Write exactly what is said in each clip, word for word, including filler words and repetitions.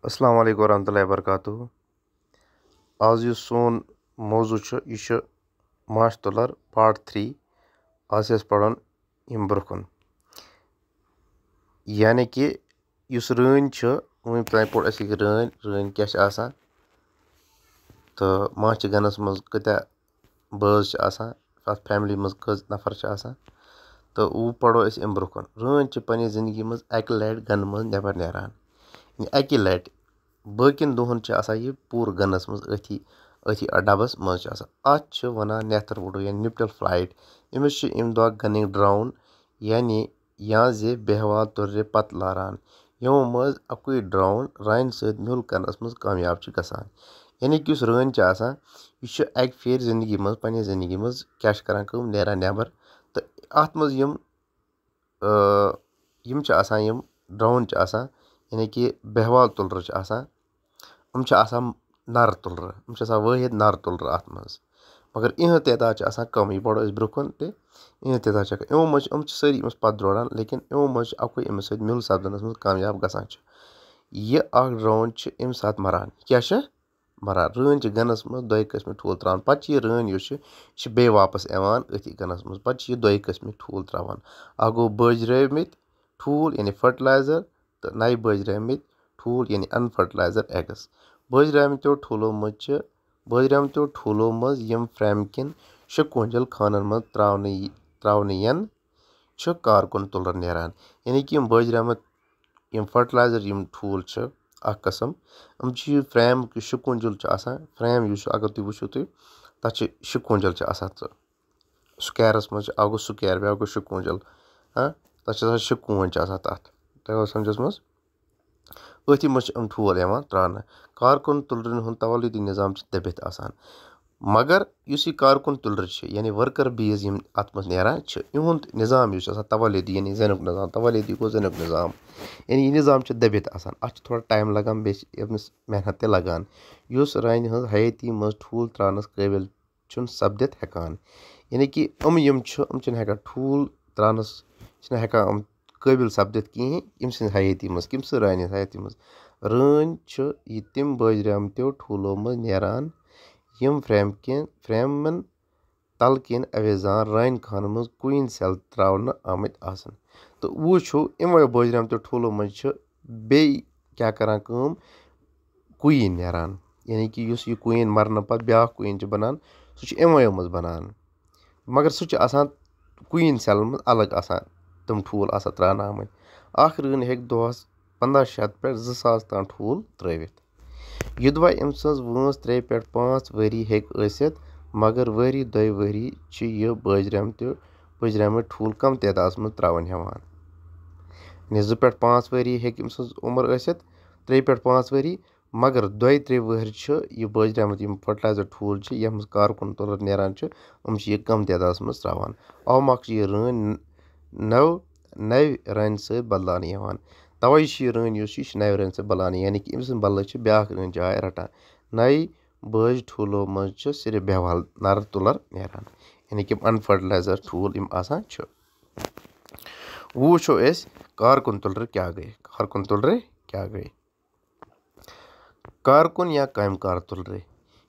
السلام علیکم ورحمۃ اللہ وبرکاتہ۔ آز یُس سون موضوع چھُ، یہِ چھُ ماچھ تُلر پارٹ تھری۔ آز چھِ أسۍ پران یِم برٛونٛہہ کُن، یعنی کہِ یُس رٲنۍ چھِ، وۄنۍ تۄہہِ پوٚر اَسہِ یہِ رٲنۍ، رٲنۍ کیٛاہ چھِ آسان تہٕ ماچھِ گَنَس منٛز کۭتیٛاہ بٲژ چھِ آسان، اَتھ فیملی منٛز کٔژ نفر چھِ آسان، تہٕ وۄنۍ پَرو أسۍ اَمہِ برٛونٛہہ کُن۔ رٲنۍ چھِ پنٛنہِ زِندگی منٛز اَکہِ لَٹہِ گَنہٕ منٛز نٮ۪بر نیران، یعنی اَکہِ لَٹہِ۔ باقین دۄہن چھِ آسان یہِ پوٗرٕ گنس منٛز أتھی، أتھی ڈبس منٛز چھِ آسان۔ اَتھ چھِ وَنان نیتھر وُڈو یا نیپٹل فلایٹ۔ أمِس چھِ اَمہِ دۄہ گنٕکۍ ڈراون، یعنی یا زِ بیہوال تُلرِ پتہٕ لاران، یِمو منٛز اَکُے ڈراون رانہِ سۭتۍ میُل کرنس منٛز کامیاب چھُ گژھان۔ یعنی کہِ یُس رٲنۍ چھِ آسان، یہِ چھُ اَکہِ پھِرِ زندگی منٛز، پننہِ زندگی منٛز کیٛاہ چھِ کران کٲم، نیران نٮ۪بر۔ تہٕ اَتھ منٛز یِم، آ، یِم چھِ آسان، یِم ڈراون چھِ آسان، یعنی کہِ بیہوال تُلرٕ چھِ آسان، یِم چھِ آسان نر تُلرٕ، یِم چھِ آسان وٲحد نر تُلرٕ اَتھ منٛز۔ مگر یِہٕنٛز تعداد چھِ آسان کم، یہِ پَرو أسۍ برٛونٛہہ کُن تہِ۔ یِہٕنٛز تعداد چھِ، یِمو منٛز چھِ، یِم چھِ سٲری أمِس پَتہٕ دوران، لیکن یِمو منٛز چھِ اَکُے أمِس سۭتۍ میُل سَپدنَس منٛز کامیاب گژھان چھُ۔ یہِ اَکھ ڈراون چھِ اَمہِ ساتہٕ مَران۔ کیٛاہ چھِ؟ مَران۔ رٲنۍ چھِ گَنَس منٛز دۄیہِ قٕسمہِ ٹھوٗل ترٛاوان۔ پَتہٕ چھِ یہِ رٲنۍ یُس چھِ، یہِ چھِ بیٚیہِ واپَس یِوان أتھی گَنَس منٛز۔ پَتہٕ چھِ یہِ دۄیہِ قٕسمہِ ٹھوٗل ترٛاوان۔ اَکھ گوٚو بٲجرٲومٕتۍ ٹھوٗل، یعنی فرٹیلایزر، تہٕ نَوِ بٲجرٲومٕتۍ ٹھوٗل، یعنی unfertilized eggs۔ بٲجرٲومٕتیو ٹھوٗلو منٛز چھِ، بٲجرٲومٕتیو ٹھوٗلو منٛز یِم فرٛیم کٮ۪ن شےٚ کونجل خانن منٛز ترٛاونہٕ یی-، ترٛاونہٕ یِن، چھِ کارکُن تُلر نیران۔ یعنی کہِ یِم بٲجرٲومٕتۍ، یِم فرٹیلایزر، یِم ٹھوٗل چھِ اکھ قٕسم، یِم چھِ یہِ فرٛیم، یُس شےٚ کونجل چھُ آسان، فرٛیم یُس چھُ، اگر تُہۍ وٕچھِو تُہۍ، تَتھ چھِ شےٚ کونجل چھِ آسان، تہٕ سُکیرَس منٛز چھِ، اَکھ گوٚو سُکیر، بیٛاکھ گوٚو شےٚ کونجل۔ ہاں، تَتھ چھِ آسان شےٚ کونج چھِ آسان تَتھ۔ تۄہہِ آسان سَمجھَس منٛز؟ أتھی منٛز چھِ یِم ٹھوٗل یِوان ترٛاونہٕ۔ کارکُن تُلرٮ۪ن ہُنٛد تولیدی نظام چھُ دٔبِتھ آسان۔ مگر یُس یہِ کارکُن تُلرِ چھِ، یعنی ؤرکر بیٖز یِم اَتھ منٛز نیران چھِ، یِہُنٛد نظام یُس چھُ آسان تولیدی، یعنی زَنیُک نظام، تولیدی گوٚو زَنیُک نظام، یعنی یہِ نظام چھُ دٔبِتھ آسان۔ اَتھ چھُ تھوڑا ٹایم لَگان، بیٚیہِ چھِ أمِس محنت تہِ لَگان۔ یُس رانہِ ہٕنٛز حیٲتی منٛز ٹھوٗل ترٛاونَس قٲبِل چھُنہٕ سپدِتھ ہٮ۪کان۔ یعنی کہِ یِم، یِم چھِ، یِم چھِنہٕ ہٮ۪کان ٹھوٗل ترٛاونَس، چھِنہٕ ہٮ۪کان یِم قٲبِل سپدِتھ کِہیٖنۍ، ییٚمہِ سٕنٛزِ حیٲتی منٛز، کٔمۍ سٕنٛز رانہِ ہٕنٛز حیٲتی منٛز۔ رٲنۍ چھِ یہِ تِم بٲجرٲومٕتیو ٹھوٗلو منٛز نیران، یِم فرٛیم کٮ۪ن، فرٛیمَن تَلہٕ کِنۍ اَویزان رانہِ خانہٕ منٛز کوئن سیل ترٛاونہٕ آمٕتۍ آسان۔ تہٕ وۄنۍ وٕچھو، یِموٕے بٲجرٲومٕتیو ٹھوٗلو منٛز چھِ بیٚیہِ کیٛاہ کران کٲم، کوئن نیران۔ یعنی کہِ یُس یہِ کوئن مرنہٕ پتہٕ بیٛاکھ کوئن چھُ بنان، سُہ چھُ یِموٕے منٛز بنان۔ مگر سُہ چھُ آسان کوئن سیلن منٛز الگ آسان، تِم ٹھوٗل آسان ترٛاونہٕ آمٕتۍ۔ اکھ رٲنۍ ہیٚکہِ دۄہس پنٛداہ شیٚتھ پٮ۪ٹھ زٕ ساس تام ٹھوٗل ترٛٲوِتھ۔ یوٚدوَے أمۍ سٕنٛز وٲنٛس ترٛےٚ پٮ۪ٹھ پانٛژھ ؤری ہیٚکہِ ٲسِتھ، مگر ؤری دۄیہِ ؤری چھِ یہِ بٲجرٲومٕتہِ، بٲجرٲومٕتۍ ٹھوٗل کم تعدادس منٛز ترٛاوٕنۍ ہٮ۪وان۔ یعنی زٕ پٮ۪ٹھ پانٛژھ ؤری ہیٚکہِ أمۍ سٕنٛز عمر ٲسِتھ، ترٛےٚ پٮ۪ٹھ پانٛژھ ؤری، مگر دۄیہِ ترٛےٚ وٕہٕرۍ چھِ یہِ بٲجرٲومٕتۍ یِم فرٹیلایزر ٹھوٗل چھِ، یَتھ منٛز کارکُن تُلر نیران چھُ، یِم چھِ یہِ کم تعدادس منٛز ترٛاوان۔ اَوٕ مۄکھ چھِ یہِ رٲنۍ نٔو، نَوِ رٲنۍ سۭتۍ بدلاونہٕ یِوان۔ توے چھِ یہِ رٲنۍ یُس چھِ، یہِ چھِ نَوِ رٲنۍ سۭتۍ بدلاونہٕ، یعنی کہِ أمۍ سٕنٛدِ بدلہٕ چھِ بیٛاکھ رٲنۍ جاے رَٹان۔ نَوِ بٲج ٹھوٗلو منٛز چھِ صرف بیہوال نَرٕ تُلر نیران، یعنی کہِ unfertilized ٹھوٗل یِم آسان چھِ۔ وۄنۍ وٕچھو أسۍ کارکُن تُلرِ کیٛاہ گٔے، کارکُن تُلرِ کیٛاہ گٔے۔ کارکُن یا کامہِ کار تُلرِ،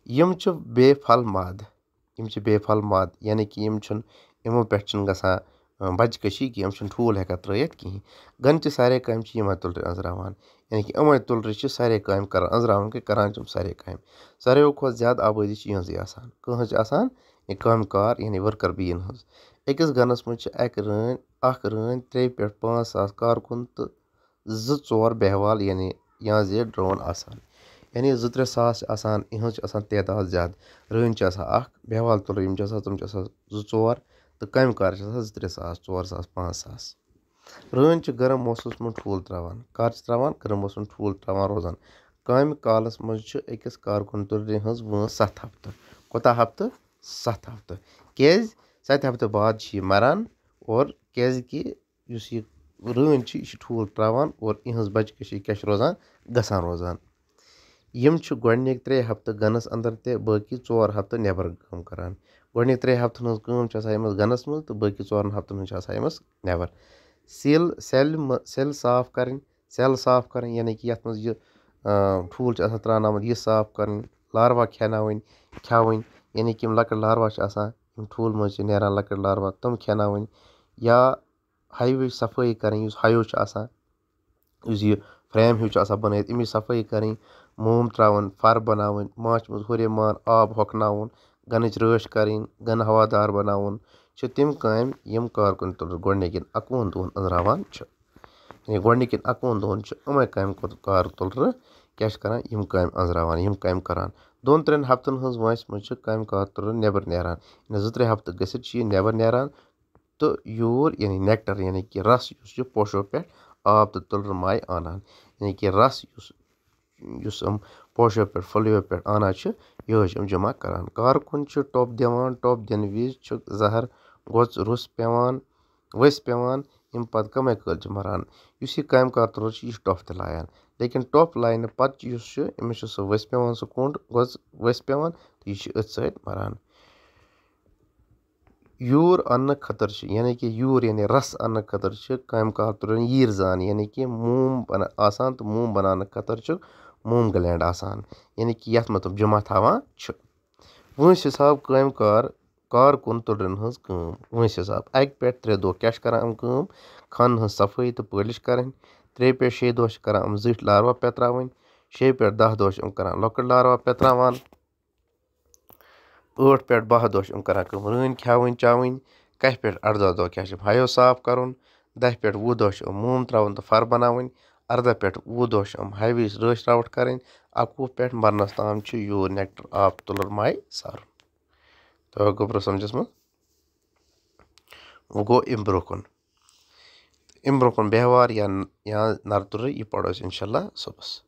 یِم چھِ بے پھل مادٕ، یِم چھِ بے پھل مادٕ، یعنی کہِ یِم چھِنہٕ، یِمو پٮ۪ٹھ چھِنہٕ گژھان، اَ، بچہِ کشی کینٛہہ، یِم چھِنہٕ ٹھوٗل ہٮ۪کان ترٛٲیِتھ کِہیٖنۍ۔ گنچہِ سارے کامہِ چھِ یِمے تُلرِ أنٛزراوان، یعنی کہِ یِمے تُلرِ چھِ سارے کامہِ کران، أنٛزراوان کہِ کران چھِ یِم سارے کامہِ۔ ساروٕے کھۄتہٕ زیادٕ آبٲدی چھِ یِہٕنٛزٕے آسان۔ کٕہٕنٛز چھِ آسان؟ یہِ کامہِ کار، یعنی ؤرکر بیٖن ہٕنٛز۔ أکِس گنَس منٛز چھِ اَکہِ رٲنۍ، اکھ رٲنۍ ترٛےٚ پٮ۪ٹھ پانٛژھ ساس کارکُن تہٕ زٕ ژور بیہوال، یعنی یا زِ ڈرون آسان۔ یعنی زٕ ترٛےٚ ساس چھِ آسان، یِہٕنٛز چھِ آسان تعداد زیادٕ۔ رٲنۍ چھِ آسان اکھ، بیہوال تُلرِ یِم چھِ آسان، تِم چھِ آسان زٕ ژور، تہٕ کامہِ کار چھِ آسان زٕ ترٛےٚ ساس، ژور ساس، پانٛژھ ساس۔ رٲنۍ چھِ گرم موسمس منٛز ٹھوٗل ترٛاوان۔ کر چھِ ترٛاوان؟ گرم موسمس منٛز ٹھوٗل ترٛاوان روزان۔ کامہِ کالس منٛز چھِ أکِس کارکُن تُلرِ ہٕنٛز وٲنٛس ستھ ہفتہٕ۔ کوٗتاہ ہفتہٕ؟ ستھ ہفتہٕ۔ کیٛازِ؟ ستہِ ہفتہٕ بعد چھِ یہِ مران، اور کیٛازِ کہِ یُس یہِ رٲنۍ چھِ، یہِ چھِ ٹھوٗل ترٛاوان اور یِہٕنٛز بچہِ کشی کیٛاہ چھِ روزان؟ گژھان روزان۔ یِم چھِ گۄڈٕنِکۍ ترٛےٚ ہفتہٕ گنَس اندر تہٕ باقی ژور ہفتہٕ نٮ۪بر کٲم کران۔ گۄڈٕنِکۍ ترٛےٚ ہفتن ہٕنٛز کٲم چھِ آسان یِمَس گنَس منٛز تہٕ باقی ژورَن ہفتن ہٕنٛز چھِ آسان یِمَس نٮ۪بر۔ سیل، سیلہِ مہ-، سیل صاف کرٕنۍ، سیل صاف کرٕنۍ، یعنی کہِ یَتھ منٛز یہِ، ٹھوٗل چھِ آسان ترٛاوناوُن، یہِ صاف کَرٕنۍ، لاروا کھٮ۪ناوٕنۍ، کھٮ۪وٕنۍ، یعنی کہِ یِم لۄکٕٹۍ لاروا چھِ آسان، یِم ٹھوٗل منٛز چھِ نیران لۄکٕٹۍ لاروا، تِم کھٮ۪ناوٕنۍ، یا ہایوٕچ صفٲیی کَرٕنۍ، یُس ہایو چھُ آسان، یُس یہِ فریم ہیوٗ چھُ آسان بَنٲیِتھ، اَمِچ صفٲیی کَرٕنۍ، موم ترٛاوُن، فَر بَناوٕنۍ، ماچھ منٛز ہُرے مان، آب ہۄکھناوُن، گَنٕچ رٲچھ کَرٕنۍ، گَنہٕ ہوادار بَناوُن، چھِ تِم کامہِ، یِم کارکُن تُلرٕ گۄڈٕنِکٮ۪ن اَکوُہَن دۄہَن أنٛزراوان چھِ۔ یعنی گۄڈٕنِکٮ۪ن اَکوُہَن دۄہَن چھِ یِمَے کامہِ کوٚر کار تُلرٕ کیٛاہ چھِ کَران، یِم کامہِ أنٛزراوان، یِم کامہِ کَران۔ دۄن ترٛٮ۪ن ہفتَن ہٕنٛز وٲنٛسہِ منٛز چھِ کامہِ کار تُلرٕ نٮ۪بَر نیران۔ یعنی زٕ ترٛےٚ ہفتہٕ گٔژھِتھ چھِ یہِ نٮ۪بَر نیران تہٕ یوٗر، یعنی نیکٹر، یعنی کہِ رَس یُس چھُ پوشو پٮ۪ٹھ آب تہٕ تُلرٕ مایہِ اَنان۔ یعنی کہِ رَس یُس، یُس یِم پوشو پٮ۪ٹھ، پھلیو پٮ۪ٹھ اَنان چھِ، یِہوٚے چھِ یِم جمع کَران۔ کارکُن چھُ ٹۄپھ دِوان، ٹۄپھ دِنہٕ وِزِ چھُ زَہر گۄژھ روٚس پٮ۪وان، ؤسۍ پٮ۪وان، یِم پَتہٕ کَمے کٲلۍ چھِ مَران۔ یُس یہِ کامہِ کار تُلر چھُ، یہِ چھُ ٹۄپھ تہِ لایان، لیکِن ٹۄپھ لاینہٕ پَتہٕ یُس چھُ، أمِس چھُ سُہ ؤسۍ پٮ۪وان، سُہ کوٚنٛڈ گۄژھ ؤسۍ پٮ۪وان، تہٕ یہِ چھُ أتھۍ سۭتۍ مَران۔ یوٗر اَننہٕ خٲطرٕ چھِ، یعنی کہِ یوٗر، یعنی رَس اَننہٕ خٲطرٕ چھِ کامہِ کار تُلان ییٖر زان، یعنی کہِ موم بَنا-، آسان، تہٕ موم بَناونہٕ خٲطرٕ چھُ موم گلینڈ آسان، یعنی کہِ یَتھ منٛز تِم جمع تھاوان چھِ۔ وٲنٛسہِ حِساب کامہِ کار، کارکُن تُلرٮ۪ن ہٕنٛز کٲم۔ وٲنٛسہِ حِساب اَکہِ پٮ۪ٹھ ترٛےٚ دۄہ کیٛاہ چھِ کَران یِم کٲم؟ خانہٕ ہٕنٛز صفٲیی تہٕ پٲلِش کَرٕنۍ۔ ترٛیٚیہِ پٮ۪ٹھ شیٚیہِ دۄہ چھِ کَران یِم زِٹھۍ لاروا پٮ۪تراوٕنۍ۔ شیٚیہِ پٮ۪ٹھ دَہ دۄہ چھِ یِم کَران لۄکٕٹۍ لاروا پٮ۪تراوان۔ ٲٹھ پٮ۪ٹھ باہ دۄہ چھِ یِم کَران کٲم، رٲنۍ کھیٛاوٕنۍ چاوٕنۍ۔ کَہہِ پٮ۪ٹھ اَرداہ دۄہ کیٛاہ چھِ یِم ہَیو صاف کَرُن۔ دَہہِ پٮ۪ٹھ وُہ دۄہ چھِ یِم موم ترٛاوُن تہٕ فَر بَناوٕنۍ۔ اَرداہ پٮ۪ٹھ وُہ دۄہ چھِ یِم ہایوٕچ رٲچھ راوَٹھ کَرٕنۍ۔ اَکوُہ پٮ۪ٹھ مَرنَس تام چھُ یوٗر نیکٹر آب تُلُر مَے سارُن۔ تہٕ گوٚبرو سَمجھَس منٛز؟ وۄنۍ گوٚو اَمہِ برٛونٛہہ کُن، اَمہِ برٛونٛہہ کُن بیٚہوار یا، یا نَرٕ تُلرٕ، یہِ پَرو أسۍ اِنشاء اللہ صُبحَس۔